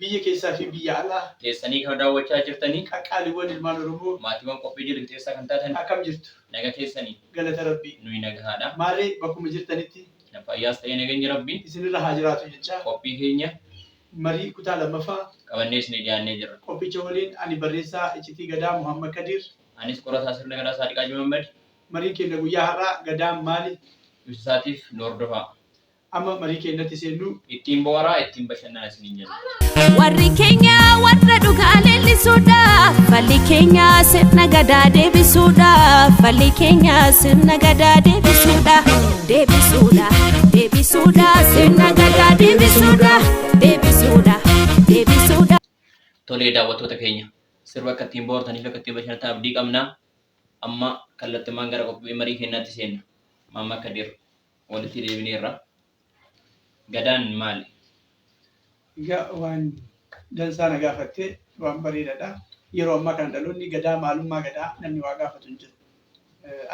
Biyya keessaa fi biyya alaa teessanii kan daawwachaa jirtanii qaqqaaliiwwan ilmaan Oromoo maatiiwwan qophii jiru kan taatan akkam jirtu? Naga keessanii. Galata Rabbii. Nuyi nagahaadha. Maarree bakkuma jirtanitti Fayyaas ta'ee nageenyi Rabbii isinirra haa jiraatu jecha qophii keenya marii kutaa lammaffaa qabannee isinii dhiyaannee jirra. Qophicha waliin ani barreessaa Iccitii Gadaa Muhammad Kadiir. Anis qorataa sirna Gadaa Saadiqaa Jimammad. Mariin keenya guyyaa har'aa Gadaan maali? Ibsa isaatiif nu hordofaa. Amma marii keenyatti seennu. Ittiin bohaaraa, ittiin bashannana isiniin jenna. Warri keenya warra dhugaa leellisuudha. Falli keenya sirna gadaa deebisuudha. Falli keenya sirna gadaa deebisuudha. Deebisuudha. Deebisuudha. Sirna gadaa deebisuudha. Deebisuudha. Deebisuudha. Tolee, daawwattoota keenya, sirba akka ittiin bohaartanii fi akka ittiin bashannantan abdii qabna. Amma kallattumaan gara qophii marii keenyaatti seenna. Maamma Kadir, walitti deebineerra. Gadaan maali? Egaa waan dansaa na gaafatte, waan bareedaadha. Yeroo ammaa kana dhaloonni gadaa, maalummaa gadaa namni waa gaafatu hin jiru.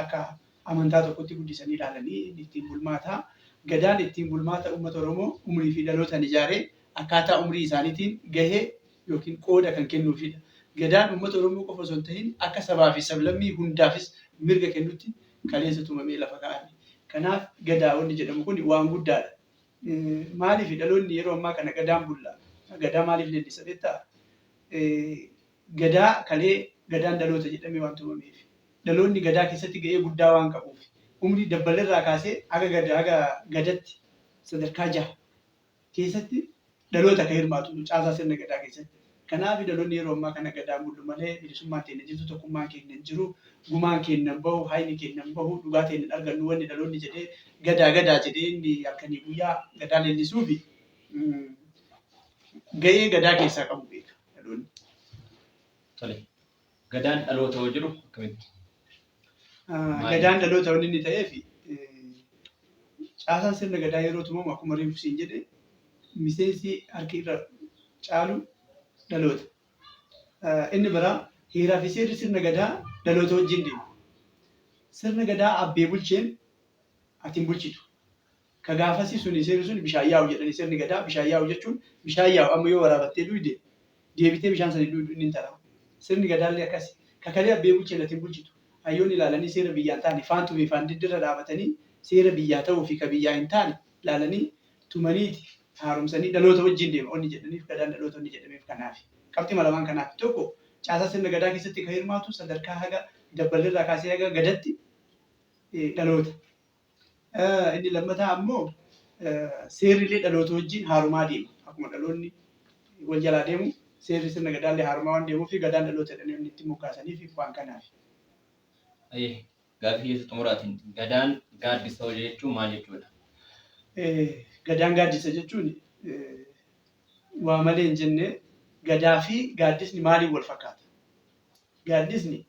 Akka amantaa tokkotti guddisanii ilaalanii inni ittiin bulmaataa. Gadaan ittiin bulmaata uummata Oromoo umrii fi dhalootaan ijaaree akkaataa umrii isaaniitiin gahee yookiin qooda kan kennuufidha. Gadaan uummata Oromoo qofa osoo hin ta'in akka sabaa fi sablammii hundaafis mirga kennutti kaleessa tumamee lafa kaa'ame. Kanaaf gadaa wanni jedhamu kun waan guddaadha. Maaliif dhaloonni yeroo ammaa kana gadaan bulla? Gadaa maaliif leellisa beektaa? Gadaa kalee gadaan dhaloota jedhamee waan tumameef. Dhaloonni gadaa keessatti ga'ee guddaa waan qabuuf. Umrii dabbalirraa kaasee haga gada haga gadatti sadarkaa jaha keessatti dhaloota akka hirmaatu caasaa sirna gadaa keessatti. Kanaaf dhaloonni yeroo ammaa kana gadaan bullu malee bilisummaan keenya jirtu, tokkummaan keenya hin jiru, gumaan keenya hin bahu, hayni keenya hin bahu, dhugaa keenya hin argannu wanni dhaloonni jedhee gadaa gadaa jedhee inni halkanii guyyaa gadaa leellisuufi ga'ee gadaa keessaa qabu beeka dhaloonni. Tole. Gadaan dhaloota yoo jedhu akkamitti? Gadaan dhaloota wanni inni ta'eef, caasaan sirna gadaa yeroo tumamu, akkuma reefu siin jedhe, miseensi harki irra caalu dhaloota. Inni biraa heeraa fi seerri sirna gadaa dhaloota wajjin deema. Sirna gadaa abbee bulcheen ati hin bulchitu. Ka gaafasii suni seerri sun bishaan yaa'u jedhani. Sirni gadaa bishaan yaa'u jechuun, bishaan yaa'u amma yoo waraabattee dhuyde deebitee bishaan sana hin dhuydu, inni hin taraa. Sirni gadaallee akkasi. Ka kalee abbee bulcheen ati hin bulchitu. Hayyoonni ilaalanii seera biyyaa hin taane faantuu fi faandiddirra dhaabatanii seera biyyaa ta'uu fi ka biyyaa hin taane ilaalanii tumaniiti haaromsanii dhaloota wajjin deema onni jedhaniif, gadaan dhaloota onni jedhameef kanaafi. Qabxima lamaan kanaafi. Tokko, caasaa sirna gadaa keessatti ka hirmaatu sadarkaa haga dabbalirraa kaasee haga gadatti dhaloota. Inni lammataa ammoo seerrillee dhaloota wajjin haarumaa deema. Akkuma dhaloonni wal jalaa deemu seerri sirna gadaallee haarumaa waan deemuuf gadaan dhaloota jedhanii inni itti moggaasaniif waan kanaafi. Gaaffii keessa xumuraatiin, gadaan gaaddisa hojii jechuun maal jechuudha? Gadaan gaaddisa jechuun waa malee hin jenne. Gadaa fi gaaddisni maaliin wal fakkaata? Gaaddisni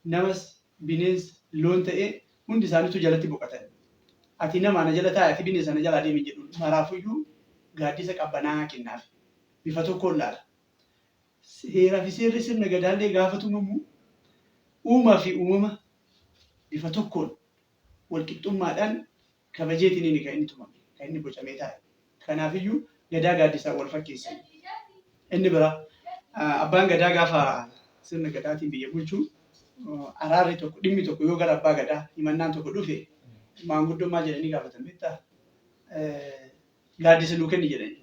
namas, bineensa, loon ta'ee hundi isaaniitu jalatti boqotan. Ati nama ana jala taa'i, ati bineensa ana jalaa deemi hin jedhuun. Maraafuyyuu gaaddisa qabbanaa'aa kennaaf. Bifa tokkoon laala. Heeraa fi seerri sirna gadaallee gaafa tumamu uumaa fi uumama bifa tokkoon walqixxummaadhaan kabajeetiniini kan inni tumame, kan inni bocamee taa'e. Kanaafiyyuu gadaa gaaddisaan wal fakkeessan. Inni biraa, abbaan gadaa gaafa sirna gadaatiin biyya bulchu araarri tokko, dhimmi tokko yoo gara abbaa gadaa himannaan tokko dhufe, maanguddoon maal jedhanii gaafatan beektaa? Gaaddisa nuu kenni jedhanii.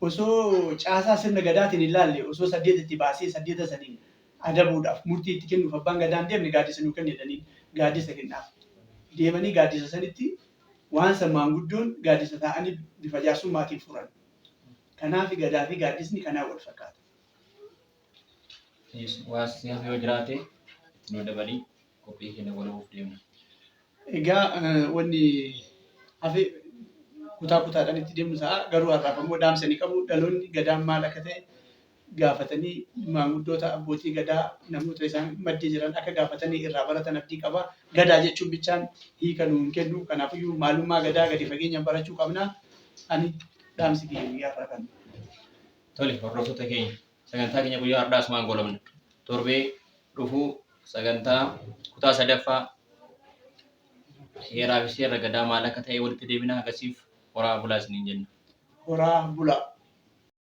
Osoo caasaa sirna gadaatiin hin laalle, osoo saddeet itti baasee saddeeta saniin adabuudhaaf murtii itti kennuuf abbaan gadaa hin deemne, gaaddisa nuu kenni jedhanii gaaddisa kennaaf. Deemanii gaaddisa sanitti waan san maanguddoon gaaddisa taa'anii bifa jaarsummaatiin furan. Kanaaf gadaa fi gaaddisni kanaan wal fakkaata. Waan si hafe yoo jiraate itti nuu dabalii, qophii keenya walabuuf deemna. Egaa wanni hafe kutaa kutaadhaan itti deemnu ta'a. Garuu har'aaf ammoo dhaamsa ni qabu. Dhaloonni gadaan maal akka ta'e gaafatanii maanguddoota, abbootii gadaa, namoota isaan maddii jiran akka gaafatanii irraa baratan abdii qaba. Gadaa jechuun bichaan hiika nuu hin kennu. Kanaafiyyuu maalummaa gadaa gadi fageenyaan barachuu qabna. Ani dhaamsi kiyya guyyaa har'aa kana. Tole, hordoftoota keenya, sagantaa keenya guyyaa har'aa asumaan goolabna. Torbee dhufuu sagantaa kutaa sadaffaa heeraa fi seera gadaa maal akka ta'e walitti deebina. Agasiif horaa bulaa isiniin jenna. Horaa bulaa.